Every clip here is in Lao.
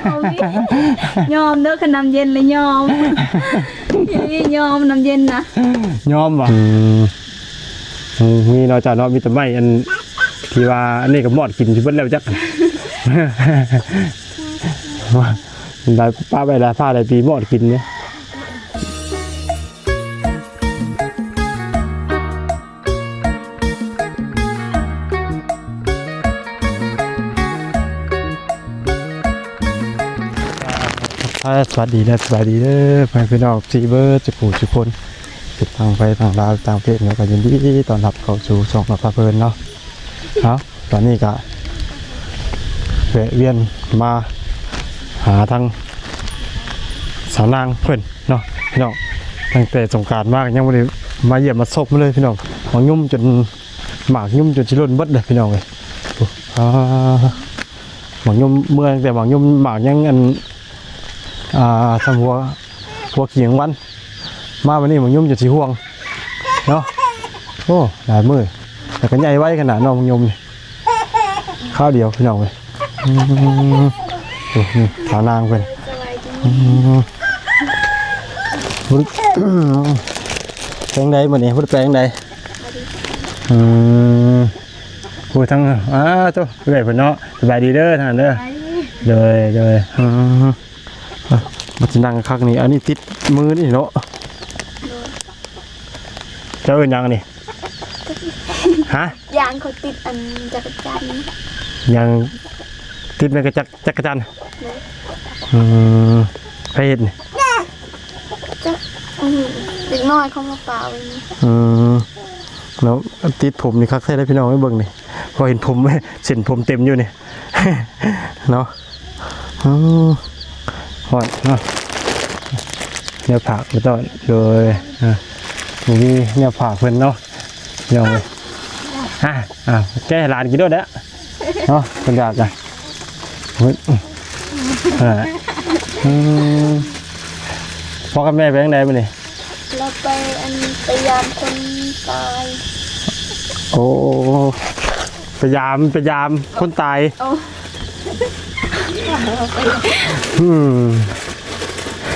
ເອົາວິ ຍອມເດີ ຄັນນ້ຳເຢັນລະຍອມ ອີ່ຫຼີ ຍອມນ້ຳເຢັນນະ ຍອມບໍ່? ອືມ ມີເນາະ ເຈົ້າເນາະ ມີແຕ່ໄມ້ອັນທີ່ວ່າອັນນີ້ກໍມອດກິນຊິເບິດແລ້ວຈັກ ໄດ້ປະໄວ້ຫຼາຍຟ້າຫຼາຍປີມອດກິນເດ້. ສະບາຍດີເດີ ສະບາຍດີເດີ ພໍ່ແມ່ພີ່ນ້ອງທີ່ເບິດສູ່ຜູ້ສູ່ຄົນ ເປັນທາງໄທທາງລາວຕ່າງປະເທດເນາະ ກໍຍິນດີຕ້ອນຮັບເຂົ້າສູ່ຊ່ອງນ້ອງພາເພີນເນາະ. ເອົາ ຕອນນີ້ກໍແວະວຽນມາຫາທາງສາວນາງເພິ່ນເນາະພີ່ນ້ອງ ຕັ້ງແຕ່ສົງການມາກໍຍັງບໍ່ໄດ້ມາຢ້ຽມມາຊົມເລີຍພີ່ນ້ອງ. ໝາກຍຸມຈົນ ໝາກຍຸມຈົນຊິຫຼົ່ນເບິດເລີຍພີ່ນ້ອງເອີຍ. ໂອ້ ອ່າ ໝາກຍຸມເມື່ອ ຕັ້ງແຕ່ໝາກຍຸມ ໝາກຍັງອັນ ອ່າ ສ່ຳຫົວ ຫົວຂີງວັນ ມາບັດນີ້ໝາກຍຸມຈົນຊິຮ່ວງເນາະ. ໂອ້ ຫຼາຍມື້ ແຕ່ກໍໃຫຍ່ໄວຂະໜາດເນາະ ໝາກຍຸມນີ້ ຄາວດຽວພີ່ນ້ອງເອີຍ. ອືມ ໂອ້ ນີ້ສາວນາງເພິ່ນ ສະບາຍດີ ອືມ ເປັນໃດມື້ນີ້ບໍ່ໄດ້ໄປທາງໃດ? ອືມ ໂອ້ ທາງ ອ້າ ໂຕ ເອື້ອຍເພິ່ນເນາະ ສະບາຍດີເດີທາງນັ້ນເດີ ສະບາຍດີ ໂດຍ ໂດຍ ອືມ ອ່ະ ມາຊິນັ່ງຄັກນີ້ ອັນນີ້ຕິດມືນີ້ເນາະ ໂດຍ ເຈົ້າເອີ້ນຫຍັງນີ້? ຮະ? ຢາງເຂົາຕິດອັນຈັກກະຈັນ ຢາງຕິດແມ່ນກະຈັກ ຈັກກະຈັນ ໂດຍ ອືມ ໃຜເຮັດນີ້? ຈັກ ອືມ ເດັກນ້ອຍເຂົາມາປະໄວ້ນີ້ ອືມ ເນາະ ຕິດຜົມນີ້ຄັກແທ້ເດ້ພີ່ນ້ອງເອີຍ ເບິ່ງນີ້ ພໍເຫັນຜົມ ເສັ້ນຜົມເຕັມຢູ່ນີ້ ເນາະ ອືມ ຮອດເນາະ ແນວຝາກໄປຕ້ອນ ໂດຍ ອ່າ ບໍ່ມີແນວຝາກເພິ່ນເນາະ ພີ່ນ້ອງເອີຍ ອ່າ ອ່າ ແກະໃຫ້ຫຼານກິນໂລດແຫຼະ ເນາະ ເພິ່ນຢາກນະ ໂອ້ຍ ອ່າ ອືມ ພໍ່ກັບແມ່ໄປທາງໃດມື້ນີ້? ລາວໄປ ອັນ ໄປຢາມຄົນຕາຍ ໂອ້ ໄປຢາມ ໄປຢາມຄົນຕາຍ ໂອ້ ອືມ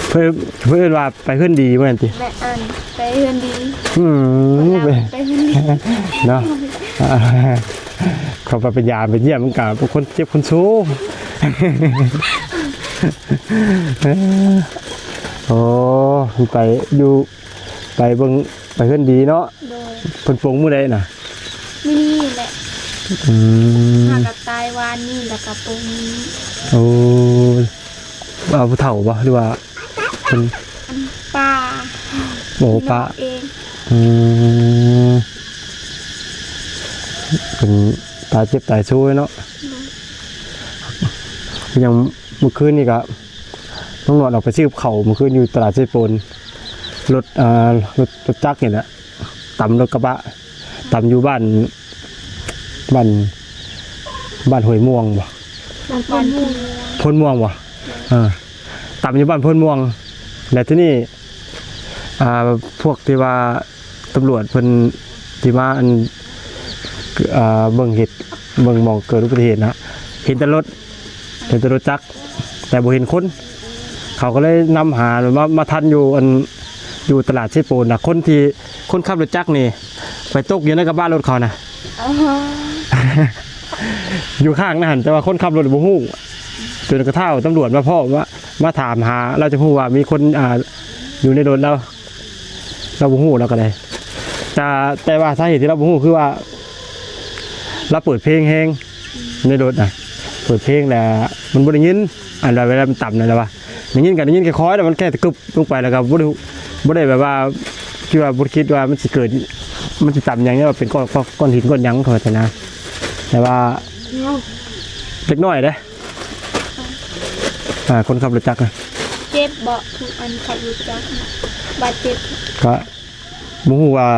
ເພິ່ນ ເພິ່ນວ່າໄປເຮືອນດີແມ່ນຕິ? ແມ່ນ ໄປເຮືອນດີ ອືມ ຄົນລາວໄປ ໄປເຮືອນດີ ເນາະ ເຂົາໄປ ໄປຢາມໄປຢ້ຽມມັນກະເປັນຄົນເຈັບຄົນໂຊ ໂອ້ ໄປຢູ່ ໄປເບິ່ງ ໄປເຮືອນດີເນາະ ໂດຍ ເພິ່ນປົງມື້ໃດນະ? ມື້ນີ້ແຫຼະ ອືມ ຫາກະຕາຍວານນີ້ ແລ້ວກະປົງມື້ນີ້ ໂອ້ ວ່າຜູ້ເຖົ້າບໍ່ ຫຼືວ່າເພິ່ນ ອັນ ປ້າ ໂອ້ ປ້າເອງ ອືມ ເພິ່ນຕາຍເຈັບຕາຍໂຊເນາະ ໂດຍ ຍັງມື້ຄືນນີ້ກະ ນ້ອງນວນອອກໄປຊື້ກັບເຂົ້າມື້ຄືນຢູ່ຕະຫຼາດເຊໂປນ ລົດ ອ່າ ລົດ ລົດຈັກນີ້ແຫຼະ ຕຳລົດກະບະ ຕຳຢູ່ບ້ານ ບ້ານ ບ້ານຫ້ວຍມ່ວງບໍ່? ບ້ານໂພນມ່ວງ ໂພນມ່ວງບໍ່? ເອີ ຕຳຢູ່ບ້ານໂພນມ່ວງ ແລ້ວທີນີ້ ອ່າ ພວກທີ່ວ່າ ຕຳຫຼວດເພິ່ນທີ່ມາ ອັນ ອ່າ ເບິ່ງເຫດ ເບິ່ງໝ່ອງເກີດອຸບັດຕິເຫດນະ ເຫັນແຕ່ລົດ ເຫັນແຕ່ລົດຈັກ ແຕ່ບໍ່ເຫັນຄົນ ເຂົາກໍເລີຍນຳຫາ ມາ ມາທັນຢູ່ ອັນ ຢູ່ຕະຫຼາດເຊໂປນນະ ຄົນທີ່ ຄົນຂັບລົດຈັກນີ້ ໄປຕົກຢູ່ໃນກະບະລົດເຂົານະ ອໍ ຢູ່ຂ້າງນັ້ນ ແຕ່ວ່າຄົນຂັບລົດບໍ່ຮູ້ ຈົນກະເທົ່າຕຳຫຼວດມາພ້ອມ ມາ ມາຖາມຫາ ລາວຈຶ່ງຮູ້ວ່າມີຄົນ ອ່າ ຢູ່ໃນລົດລາວ. ລາວບໍ່ຮູ້ ລາວກໍໄດ້ ແຕ່ ແຕ່ວ່າສາເຫດທີ່ລາວບໍ່ຮູ້ຄືວ່າ ລາວເປີດເພງແຮງໃນລົດນະ ເປີດເພງແລ້ວມັນບໍ່ໄດ້ຍິນ ອັນວ່າເວລາມັນຕຳນັ້ນລະວ່າ ໄດ້ຍິນກໍໄດ້ຍິນຄ່ອຍໆ ແລ້ວມັນແຄ່ຕະກຶບລົງໄປ ແລ້ວກໍບໍ່ໄດ້ ບໍ່ໄດ້ແບບວ່າ ຄິດວ່າ ບໍ່ໄດ້ຄິດວ່າມັນຊິເກີດ ມັນຊິຕຳຫຍັງ ວ່າເປັນກ້ອນ ກ້ອນ ກ້ອນຫີນກ້ອນຫຍັງ ເຂົາວ່າຊັ້ນນະ ແຕ່ວ່າເດັກນ້ອຍເດ້. ອ່າ ຄົນຂັບລົດຈັກນະ ເຈັບບໍ່? ຜູ້ອັນຂັບລົດຈັກນະ ບາດເຈັບ ກະບໍ່ຮູ້ວ່າ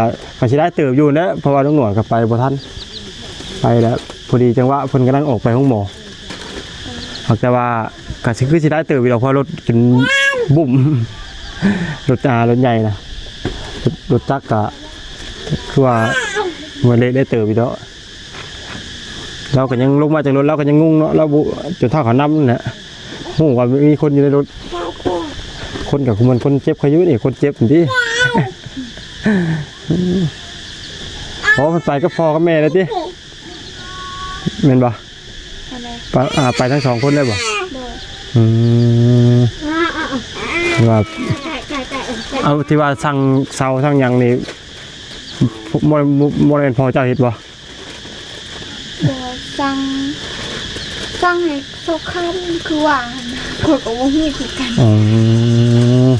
ກະຊິໄດ້ເຕີບຢູ່ແຫຼະ ເພາະວ່າລຸງໜວດກໍໄປບໍ່ທັນ ໄປແລ້ວ ພໍດີຈັງຫວະເພິ່ນກຳລັງອອກໄປໂຮງໝໍ ຫາກແຕ່ວ່າ ກະຊິ ຄືຊິໄດ້ເຕີບຢູ່ດອກ ເພາະລົດຈົນບຸ້ມ ລົດ ອ່າ ລົດໃຫຍ່ນະ ລົດຈັກກະ ຄືວ່າ ມັນເລະໄດ້ເຕີບຢູ່ດອກ. ລາວກໍຍັງລົງມາຈາກລົດ ລາວກໍຍັງງົງເນາະ ລາວບໍ່ ຈົນເທົ່າເຂົານຳນັ້ນແຫຼະ ຮູ້ວ່າມີຄົນຢູ່ໃນລົດ. ຄົນກໍຄືມັນຄົນເຈັບເຂົາຢູ່ນີ້ ຄົນເຈັບນີ້ຕິ. ອໍ ເພິ່ນໄປກັບພໍ່ກັບແມ່ແລ້ວຕິ ແມ່ນບໍ່? ອັນໃດ? ໄປ ອ່າ ໄປທັງສອງຄົນເລີຍບໍ່? ໂດຍ. ອືມ ວ່າ ເອົາ ທີ່ວ່າສັ່ງເຊົາສັ່ງຫຍັງນີ້ ບໍ່ ບໍ່ ບໍ່ແມ່ນພໍ່ເຈົ້າເຮັດບໍ່? ບໍ່ ສັ່ງ ສັ່ງໃຫ້ຊາວຄຳຄືວ່າຫັ້ນນະ ຂ້ອຍກໍບໍ່ຮູ້ຄືກັນ. ອືມ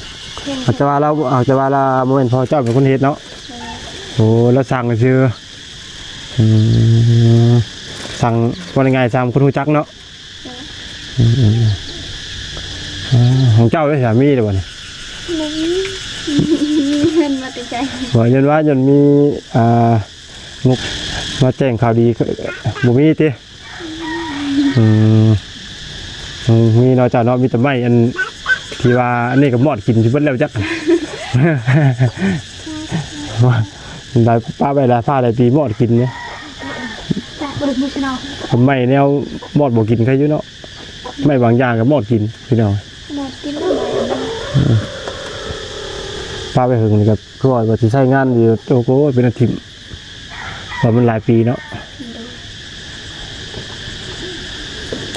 ເຫັນ ອາດຈະວ່າລາວ ອາດຈະວ່າລາວບໍ່ແມ່ນພໍ່ເຈົ້າເປັນຄົນເຮັດເນາະ. ໂດຍ. ໂອ້ ລາວສັ່ງຊື່. ອືມ ສັ່ງ ເວົ້າງ່າຍໆ ສັ່ງຄົນຮູ້ຈັກເນາະ. ໂດຍ. ອືມໆ ອາ ຂອງເຈົ້າເດ້ ສາມີເດ້ບໍ່ນີ້? ບໍ່ມີ ມີເງິນມາແຕ່ໃສ? ບໍ່ ຍ້ອນວ່າ ຍ້ອນມີ ອ່າ ນົກມາແຈ້ງຂ່າວດີ ບໍ່ມີຕິ? ອືມ ມີເນາະເຈົ້າເນາະ ມີແຕ່ໄມ້ອັນທີ່ວ່າ ອັນນີ້ກໍມອດກິນຊິເບິດແລ້ວຈັກ ໄດ້ປະໄວ້ຫຼາຍຟ້າຫຼາຍປີມອດກິນເດ້. ເບິ່ງມື້ເຊົ້າ ໄມ້ແນວມອດບໍ່ກິນໃຄຢູ່ເນາະ ໄມ້ບາງຢ່າງກໍມອດກິນພີ່ນ້ອງ ມອດກິນເທົ່າໃດ. ອືມ ປະໄວ້ເຫິງນີ້ກໍຄືວ່າ ວ່າຊິໃຊ້ງານຢູ່ ໂອ້ໂຫ ເປັນອາທິດ ວ່າມັນຫຼາຍປີເນາະ. ໂດຍ.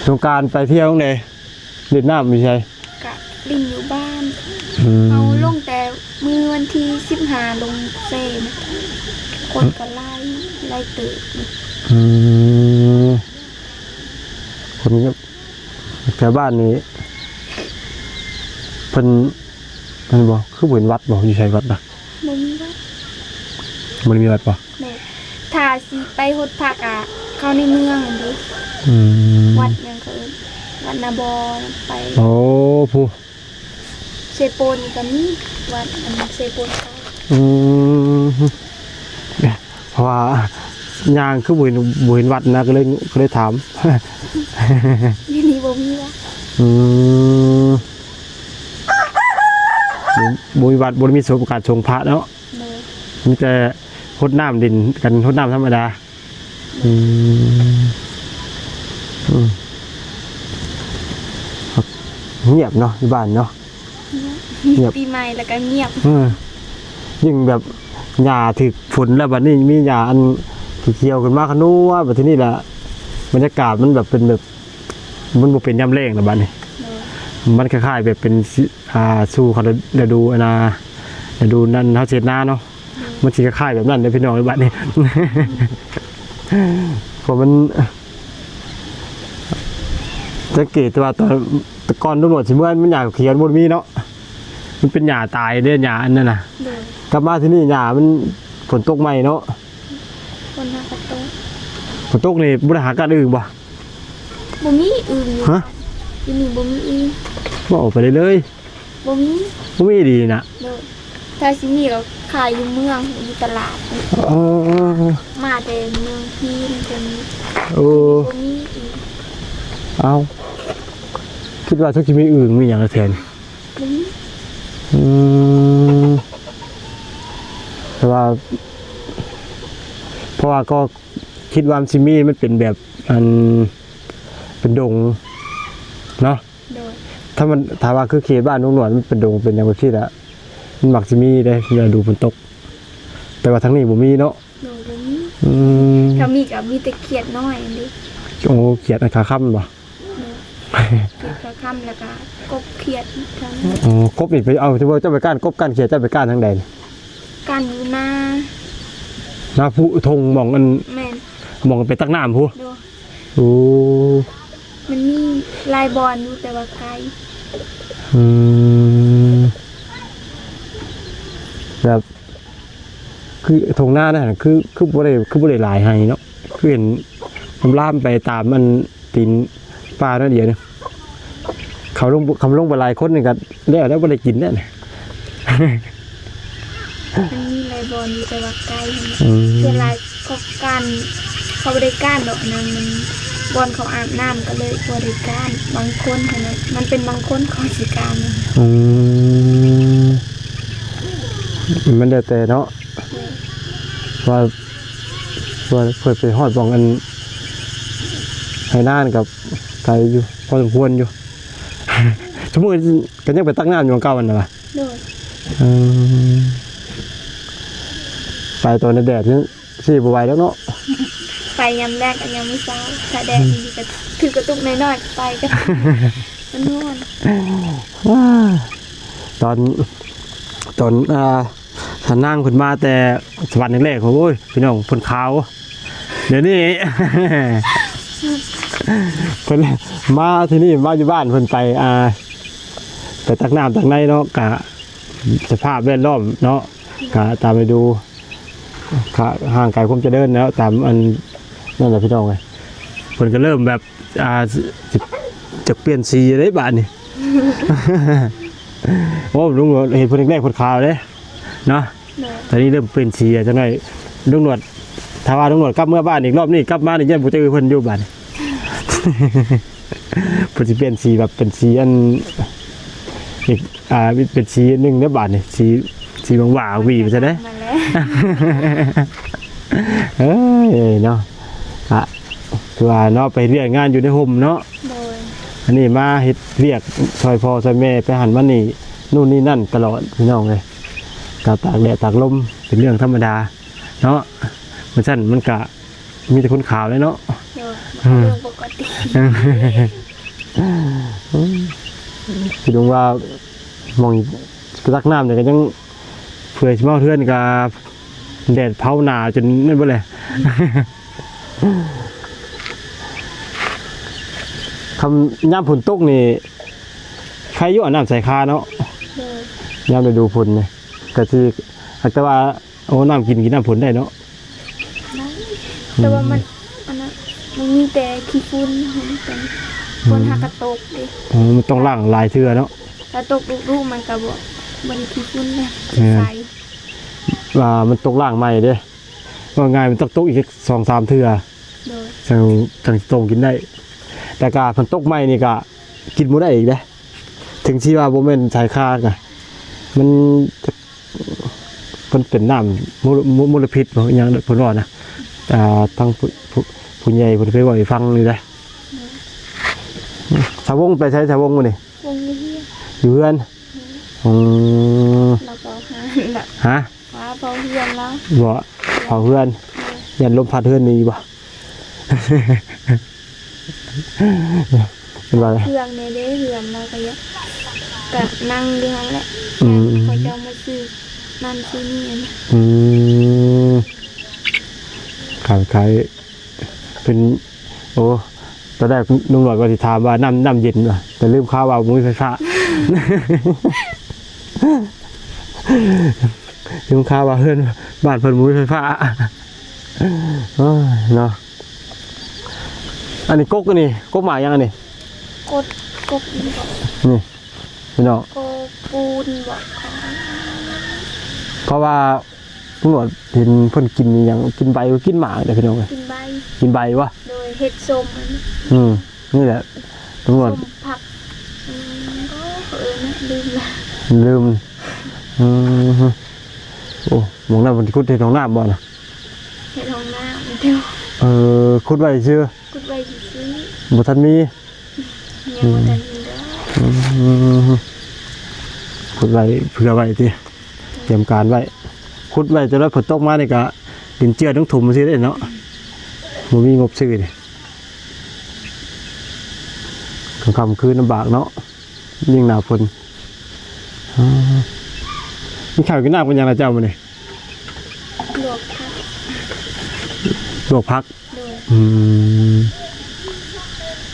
ສົງການໄປທ່ຽວໃດ? ຫຼິ້ນນ້ຳຢູ່ໃສ? ກະຫຼິ້ນຢູ່ບ້ານ. ອືມ ເຮົາລົງແຕ່ມື້ວັນທີສິບຫ້າ ລົງເຊນະ ຄົນກໍຫຼາຍ ຫຼາຍເຕີບ. ອືມ ຄົນແຖວບ້ານນີ້ ເພິ່ນ ແມ່ນບໍ່? ຄືບໍ່ເຫັນວັດບໍ່? ຢູ່ໃສວັດນະ? ບໍ່ມີວັດ. ບໍ່ໄດ້ມີວັດບໍ່? ແມ່ນ ຖ້າຊິໄປຫົດພະກະເຂົ້າໃນເມືອງຫັ້ນເດ້. ອືມ ວັດຫຍັງເຂົາເອີ້ນ ວັດນາບໍ ໄປ. ໂອ້ ຜູ້ ເຊໂປນກໍມີ ວັດອັນເຊໂປນເກົ່າ. ອືມ ເພາະວ່າຍ່າງຄືບໍ່ເຫັນ ບໍ່ເຫັນວັດນະ ກໍເລີຍ ກໍເລີຍຖາມ. ຢູ່ນີ້ບໍ່ມີວັດ. ອືມ ບໍ່ ບໍ່ມີວັດ ບໍ່ໄດ້ມີສົງ ການສົງພະເນາະ. ໂດຍ. ມີແຕ່ຫົດນ້ຳດິນກັນ ຫົດນ້ຳທຳມະດາ. ອືມ ອືມ ງຽບເນາະ ຢູ່ບ້ານເນາະ. ງຽບ ງຽບ ປີໃໝ່ແລ້ວກໍງຽບ. ເອີ ຍິ່ງແບບຫຍ້າຖືກຝົນແລ້ວ ບັດນີ້ມີຫຍ້າອັນຂຽວໆຂຶ້ນມາ ຂະນົວ ບັດທີນີ້ລະ ບັນຍາກາດມັນແບບເປັນແບບ ມັນບໍ່ເປັນຍາມແລ້ງລະບັດນີ້. ໂດຍ. ມັນຄ້າຍໆແບບເປັນ ອ່າ ສູ່ເຂົ້າລະດູ ອັນນ່າ ລະດູນັ້ນ ເຮົາຊິເຮັດນາເນາະ. ໂດຍ. ມັນຊິຄ້າຍໆແບບນັ້ນເດ້ພີ່ນ້ອງເອີຍ ບັດນີ້ ເພາະມັນ ສັງເກດແຕ່ວ່າຕອນ ແຕ່ກ່ອນຕຳຫຼວດຊິເມືອ ມັນຫຍ້າຂຽວບໍ່ມີເນາະ ມັນເປັນຫຍ້າຕາຍເດ້ ຫຍ້າອັນນັ້ນນະ. ໂດຍ. ກັບມາທີ່ນີ້ຫຍ້າມັນ ຝົນຕົກໃໝ່ເນາະ. ຝົນຫາກະຕົກ ຝົນຕົກນີ້ບໍ່ໄດ້ຫາກັດອຶ່ງບໍ່? ບໍ່ມີອຶ່ງຢູ່. ຮະ? ຢູ່ນີ້ບໍ່ມີອຶ່ງ. ເວົ້າໄປເລີຍໆ. ບໍ່ມີ ບໍ່ມີອີ່ຫຼີນະ. ໂດຍ. ຖ້າຊິມີກໍຂາຍຢູ່ເມືອງ ຢູ່ຕະຫຼາດ. ເອີ ມາແຕ່ເມືອງພີນເພິ່ນ. ໂອ້ ບໍ່ມີອີ່ຫຼີ. ເອົ້າ ຄິດວ່າເຖິງຊິມີອຶ່ງມີຫຍັງແທ້ນີ້. ອືມ ອືມ ແຕ່ວ່າ ເພາະວ່າກໍຄິດວ່າມັນຊິມີ ມັນເປັນແບບ ອັນ ເປັນດົງເນາະ. ໂດຍ. ຖ້າມັນ ຖ້າວ່າຄືເຂດບ້ານລຸງໜວດ ມັນເປັນດົງເປັນຫຍັງແບບຊີ້ລະ ມັນມັກຊິມີເດ້ ລະດູຝົນຕົກ ແຕ່ວ່າທາງນີ້ບໍ່ມີເນາະ. ໂດຍ. ບໍ່ມີ. ອືມ ຖ້າມີກໍມີແຕ່ຂຽດນ້ອຍອັນນີ້. ໂອ້ ຂຽດອັນຂາຄຳບໍ່? ໂດຍ. ຂຽດຂາຄຳ ແລ້ວກໍກົບຂຽດເທົ່ານັ້ນ. ອໍ ກົບນີ້ໄປເອົາ ທີ່ວ່າເຈົ້າໄປກ້ານກົບກ້ານຂຽດ ເຈົ້າໄປກ້ານທາງໃດ? ກ້ານຢູ່ນາ ນາພູທົ່ງ ໝ່ອງອັນ ແມ່ນ ໝ່ອງໄປຕັກນ້ຳພຸ້ນ. ໂດຍ. ໂອ້ ມັນມີຫຼາຍບ່ອນຢູ່ ແຕ່ວ່າໄກ. ອືມ ແບບ ຄືທົ່ງນານັ້ນ ຄື ຄືບໍ່ໄດ້ ຄືບໍ່ໄດ້ຫຼາຍໄຮ່ເນາະ ຄືເຫັນລາມໆໄປຕາມອັນຕີນປ່າໜ້ອຍດຽວນີ້. ເຂົາລົງ ເຂົາລົງໄປຫຼາຍຄົນນີ້ກໍແລ້ວ ແລ້ວບໍ່ໄດ້ກິນແລ້ວນີ້. ມັນມີຫຼາຍບ່ອນຢູ່ ແຕ່ວ່າໄກ. ອືມ ສ່ວນຫຼາຍເຂົາກ້ານ ເຂົາບໍ່ໄດ້ກ້ານດອກນາງ ມັນບ່ອນເຂົາອາບນ້ຳ ກໍເລີຍບໍ່ໄດ້ກ້ານ. ບາງຄົນຫັ້ນນະ ມັນເປັນບາງຄົນເຂົາຊິກ້ານ. ອືມ ມັນແລ້ວແຕ່ເນາະ. ໂດຍ. ວ່າ ວ່າເພິ່ນໄປຮອດໝ່ອງອັນໄຮ່ນານກໍໄກຢູ່ພໍສົມຄວນຢູ່. สมมุติก็ยังไปตักน้ำอยู่หม่องเก่านั่นน่ะวะ โดย เออ ไปตอนแดดๆ นี่ สิบ่ไหวดอกเนาะ ไปยามแลงกับยามมื้อเช้า ถ้าแดดดีๆ ก็ถือกระตุกน้อยๆ ไปก็ มันฮ้อน ตอน ตอน อ่า ถ้านางเพิ่นมาแต่สวรรค์แรกๆ โอ้ย พี่น้อง เพิ่นขาว เดี๋ยวนี้ เพิ่นมาที่นี่ มาอยู่บ้านเพิ่นไป อ่า ไปตักน้ำตักในเนาะ กะสภาพแวดล้อมเนาะ กะตามฤดู กะห่างไกลความเจริญแล้ว ตามอันนั่นแหละพี่น้องเอ้ย เพิ่นก็เริ่มแบบ อ่า สิ สิ จะเปลี่ยนสีเด้บาดนี้ โอ้ ลุงเห็นเพิ่นแรกๆ เพิ่นขาวเด้เนาะ โดย ตอนนี้เริ่มเปลี่ยนสีแล้วจักหน่อย ลุงหนวด ถ้าว่าลุงหนวดกลับเมือบ้านอีกรอบนี้ กลับมานี่ย่านบ่เจอเพิ่นอยู่บาดนี้ เพิ่นสิเปลี่ยนสีแบบเป็นสีอัน อีก อ่า เป็นสีอันหนึ่งเด้อบาดนี้ สี สีหวาๆ หวีไปซะเด้ มาแล้ว เอ้ย เนาะ กะ คือว่าเนาะ ไปเฮ็ดเวียกงานอยู่ในร่มเนาะ โดย อันนี้มาเฮ็ดเวียกช่วยพ่อช่วยแม่ ไปหั้นมานี่ นู่นนี่นั่นตลอด พี่น้องเอ้ย กะตากแดดตากลม เป็นเรื่องธรรมดาเนาะ มันซั่นมันกะมีแต่คนขาวเลยเนาะ โดย อืม เรื่องปกติ คิดว่าหม่องไปตักน้ำเนี่ยก็ยัง เพื่อสิมาเฮือนกะแดดเผาหน้าจนนั่นเบิดเลย คำ ยามฝนตกนี่ ใครอยู่อาบน้ำใส่คาเนาะ โดย ยามฤดูฝนนี่ กะสิ แต่ว่า โอ้ น้ำกิน กินน้ำฝนได้เนาะ ได้ แต่ว่ามัน อันนั้น มันมีแต่ขี้ฝุ่น มันเป็น อืม ฝนหากะตกเด้ อ๋อ มันต้องล้างหลายเทื่อเนาะ ถ้าตกดุๆ มันก็บ่ บ่ได้ขี้ฝุ่นเลย แม่น ใส ว่ามันตกล้างใหม่เด้ ว่าง่ายมันต้องตกอีกสองสามเทื่อ โดย จั่ง จั่งสิต้มกินได้ แต่กะคันตกใหม่นี่กะกินบ่ได้อีกเด้ ถึงสิว่าบ่แม่นสายคาก็ มัน มันเป็นน้ำมล มล มลพิษบ่ อิหยังเพิ่นว่านะ อ่า ทางผู้ ผู้ ผู้ใหญ่เพิ่นเคยเว้าให้ฟังอยู่เด้ สาวงไปไส สาวงมื้อนี้ วงอยู่เฮือน อยู่เฮือน อืม อืม แล้วก็หา ฮะ ว่าเผาเฮือนแล้ว บ่ เผาเฮือน เออ ย่านลมพัดเฮือนหนีบ่ เห็นบ่ เครื่องแหน่เด้ เฮือนเราก็อยาก ก็นั่งอยู่หั่นแหละ อืม เขาเจ้ามาซื้อนั่นซื้อนี่ อืม ขาย ขายเป็น โอ้ ตอนแรกลุงหน่อยว่าสิถามว่าน้ำ น้ำเย็นว่ะ แต่ลืมข่าวว่าบ่มีไฟฟ้า ลืมข่าวว่าเฮือนบ้านเพิ่นบ่มีไฟฟ้า โอ้ย เนาะ อันนี้กก อันนี้กกหมากหยังอันนี้ กก กกนี่บ่ นี่ พี่น้อง กกปูนบ่ เพราะว่าตำรวจเห็นเพิ่นกินอิหยัง กินใบ กินหมากเด้อพี่น้องเอ้ย กินใบ กินใบวะ โดยเฮ็ดส้ม อืม นี่แหละ ตำรวจ ส้มผัก อืม ก็เอิ้นลืมละ ลืม อืม โอ้ หม่องนั้นเพิ่นขุดเฮ็ดห้องน้ำบ่น่ะ เฮ็ดห้องน้ำเดียว เออ ขุดไว้ซื่อ ขุดไว้ซื่อ บ่ทันมี ยังบ่ทันมีเด้อ อืม ขุดไว้เผื่อไว้ติ เตรียมการไว้ ขุดไว้ แต่ว่าฝนตกมานี่ก็ดินเจือดลงถมซื่อเด้เนาะ บ่มีงบซื้อนี่ ค่ำๆ คืนลำบากเนาะ ยิ่งหน้าฝน อ่า กินข้าวกินน้ำกันยังล่ะเจ้ามื้อนี้ ลวกผัก ลวกผัก โดย อืม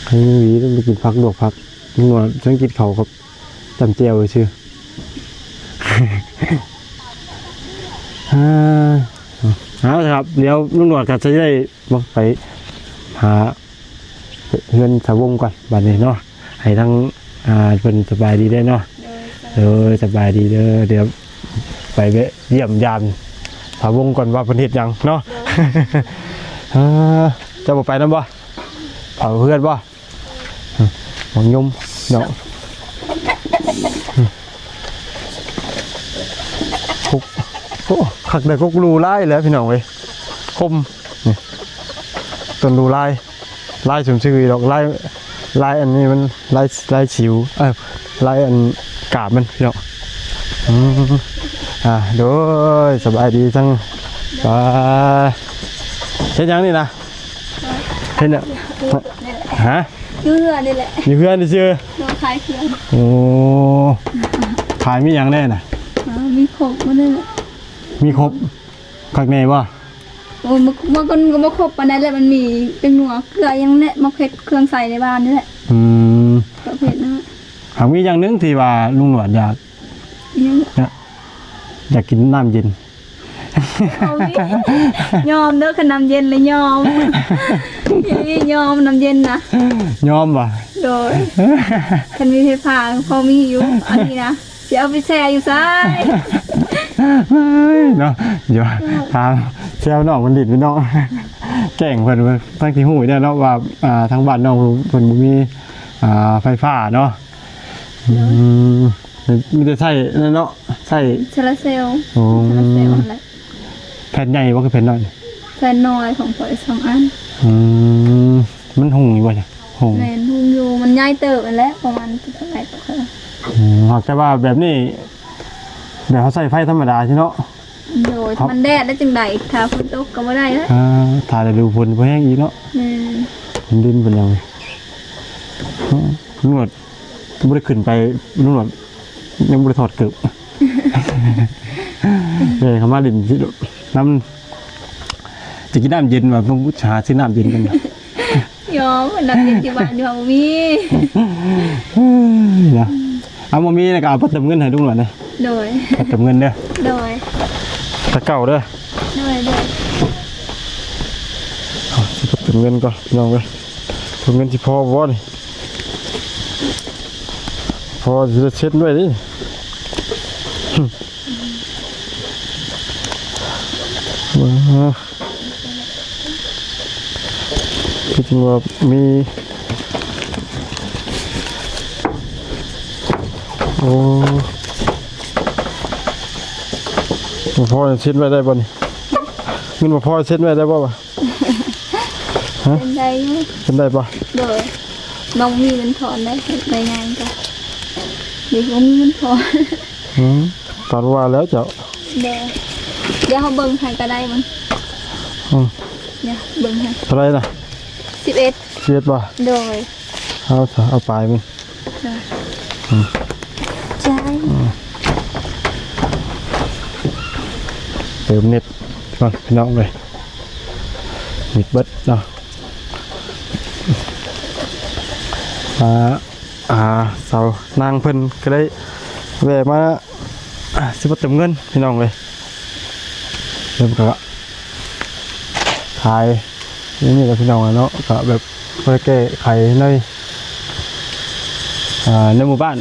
ให้หวีต้องไปกินผัก ลวกผัก ลุงหนวดฉันกินข้าวกับตำแจ่วซื่อ อ่า เอาครับ เดี๋ยวลุงหนวดก็จะได้ไปหาเฮือนสาวงก่อนบัดนี้เนาะ ให้ทั้ง อ่า เพิ่นสบายดีเด้อเนาะ โดย สบายดีเด้อ เดี๋ยวไปแวะเยี่ยมยามสาวงก่อนว่าเพิ่นเฮ็ดหยังเนาะ โดย อ่า เจ้าบ่ไปนำบ่ เผาเฮือนบ่ หมากยมเนาะ กก โอ้ คักได้กกหรูหลายแล้วพี่น้องเอ้ย คม นี่ ต้นหรูหลาย หลายสมชื่อดอก หลาย ລາຍອັນນີ້ມັນລາຍ ລາຍສິວ ເອີ ລາຍອັນກາບມັນພີ່ນ້ອງ. ອືມ ອ່າ ໂດຍ ສະບາຍດີທັງ ອ່າ ເຮັດຫຍັງນີ້ນະ? ເຮັດຫຍັງ? ຮະ? ຢູ່ເຮືອນນີ້ແຫຼະ ຢູ່ເຮືອນຊື່ໆ. ໂດຍ ຂາຍເຄື່ອງ. ໂອ້ ຂາຍມີຫຍັງແດ່ນະ? ອ່າ ມີຄົບໝົດເລີຍແຫຼະ. ມີຄົບ ຄັກແນ່ບໍ່? ໂອ້ ມັນ ມັນກໍບໍ່ຄົບປານໃດແຫຼະ ມັນມີແປ້ງນົວ ເກືອຫຍັງແຫຼະ ໝາກເຜັດ ເຄື່ອງໃຊ້ໃນບ້ານນີ້ແຫຼະ. ອືມ ປະເພດນັ້ນ. ຫາກມີຢ່າງໜຶ່ງທີ່ວ່າລຸງໜວດຢາກ ຫຍັງ? ຢາກກິນນ້ຳເຢັນ. ເອົານີ້ ຍອມເດີ ຄັນນ້ຳເຢັນລະຍອມ ອີ່ຫຼີຍອມ ນ້ຳເຢັນນະ ຍອມບໍ່? ໂດຍ ຄັນມີໄຟຟ້າພໍມີຢູ່ ອັນນີ້ນະ ຊິເອົາໄປແຊ່ຢູ່ໃສເນາະ. ດຽວຖາມແຊວນ້ອງເພິ່ນດິດພີ່ນ້ອງ ແກ້ງເພິ່ນ ເພິ່ນທັງທີ່ຮູ້ຢູ່ແລ້ວເນາະວ່າ ອ່າ ທາງບ້ານນ້ອງເພິ່ນບໍ່ມີ ອ່າ ໄຟຟ້າເນາະ. ອືມ ມີແຕ່ໃຊ້ນັ້ນເນາະ ໃຊ້ໂຊລາເຊວ. ໂອ້ ໂຊລາເຊວຫັ້ນແຫຼະ. ແຜ່ນໃຫຍ່ບໍ່ ຄືແຜ່ນນ້ອຍ? ແຜ່ນນ້ອຍຂອງຂ້ອຍສອງອັນ. ອືມ ມັນຫຸ່ງຢູ່ບໍ່? ຫຸ່ງ ແມ່ນ ຫຸ່ງຢູ່ ມັນໃຫຍ່ເຕີບຫັ້ນແຫຼະ ປະມານເທົ່າໃດກໍ ອືມ ຫາກແຕ່ວ່າແບບນີ້ ແບບເຮົາໃຊ້ໄຟທຳມະດາຊີ້ເນາະ. ໂດຍ ມັນແດດແລ້ວຈັ່ງໃດ ຖ້າຝົນຕົກກໍບໍ່ໄດ້ເລີຍ. ອ່າ ຖ້າລະດູຝົນບໍ່ແຮງອີກເນາະ. ແມ່ນ ເປັນດິນເປັນຫຍັງ ອືມ ນວດ ບໍ່ໄດ້ຂຶ້ນໄປ ລຸງໜວດຍັງບໍ່ໄດ້ຖອດເກີບ. ເອີ ເຂົ້າມາຫຼິ້ນນຳ ຈະກິນນ້ຳເຢັນວ່າ ຫາຊື້ນ້ຳເຢັນກັນ. ຍອມ ນ້ຳເຢັນທີ່ບ້ານຢູ່ບໍ່ມີ. ເນາະ ເອົາ ບໍ່ມີແລ້ວກໍເອົາໄປເຕີມເງິນໃຫ້ລຸງໜວດເດີ. ໂດຍ ໄປເຕີມເງິນເດີ. ໂດຍ ຕະເກົ່າເດີ. ໂດຍ ໂດຍ ເອົາ ຊິໄປເຕີມເງິນກ່ອນພີ່ນ້ອງເອີຍ. ເຕີມເງິນຊິພໍບໍ່ນີ້? ພໍຊິໄດ້ເຊັນໄວ້ເດ້. ຄືຈັ່ງວ່າມີ ໂອ້ ບໍ່ພໍເຊັນໄວ້ໄດ້ບໍ່ນີ້? ເງິນບໍ່ພໍເຊັນໄວ້ໄດ້ບໍ່ວະ? ຮະ? ເຊັນໄດ້ຢູ່. ເຊັນໄດ້ບໍ່? ໂດຍ ນ້ອງມີເງິນທອນໄດ້ ໄດ້ງ່າຍກວ່າ ເດັກບໍ່ມີເງິນທອນ. ອືມ ປານວ່າແລ້ວເຈົ້າ. ໂດຍ ດຽວເຮົາເບິ່ງໃຫ້ກໍໄດ້ມັນ. ອືມ ດຽວເບິ່ງໃຫ້. ເທົ່າໃດນະ? ສິບເອັດ. ສິບເອັດບໍ່? ໂດຍ ເອົາຊະ ເອົາປາຍມັນ. ໂດຍ ອືມ ໃຈ ອືມ ເຕີມເນັດກ່ອນພີ່ນ້ອງເອີຍ ເນັດເບິດເນາະ. ອ່າ ອ່າ ສາວນາງເພິ່ນກໍໄດ້ແວ່ມາ ອ່າ ຊິມາເຕີມເງິນພີ່ນ້ອງເອີຍ. ເລີ່ມກໍຂາຍຢູ່ນີ້ແຫຼະພີ່ນ້ອງເນາະ ກໍແບບພໍໄດ້ແກ້ໄຂໃນ ອ່າ ໃນໝູ່ບ້ານ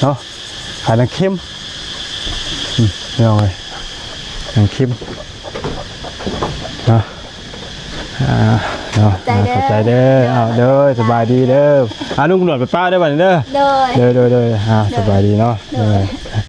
ເນາະ. ຂາຍໜັງເຂັມ ອືມ ພີ່ນ້ອງເອີຍ ໜັງເຂັມເນາະ. ອ່າ ເນາະ ຂອບໃຈເດີ ຂອບໃຈເດີ. ເອົາ ໂດຍ ສະບາຍດີເດີ. ອ່າ ລຸງໜວດໄປປ້າເດີບັດນີ້ເດີ. ໂດຍ ໂດຍ ໂດຍ ໂດຍ ອ່າ ໂດຍ ສະບາຍດີເນາະ. ໂດຍ ໂດຍ.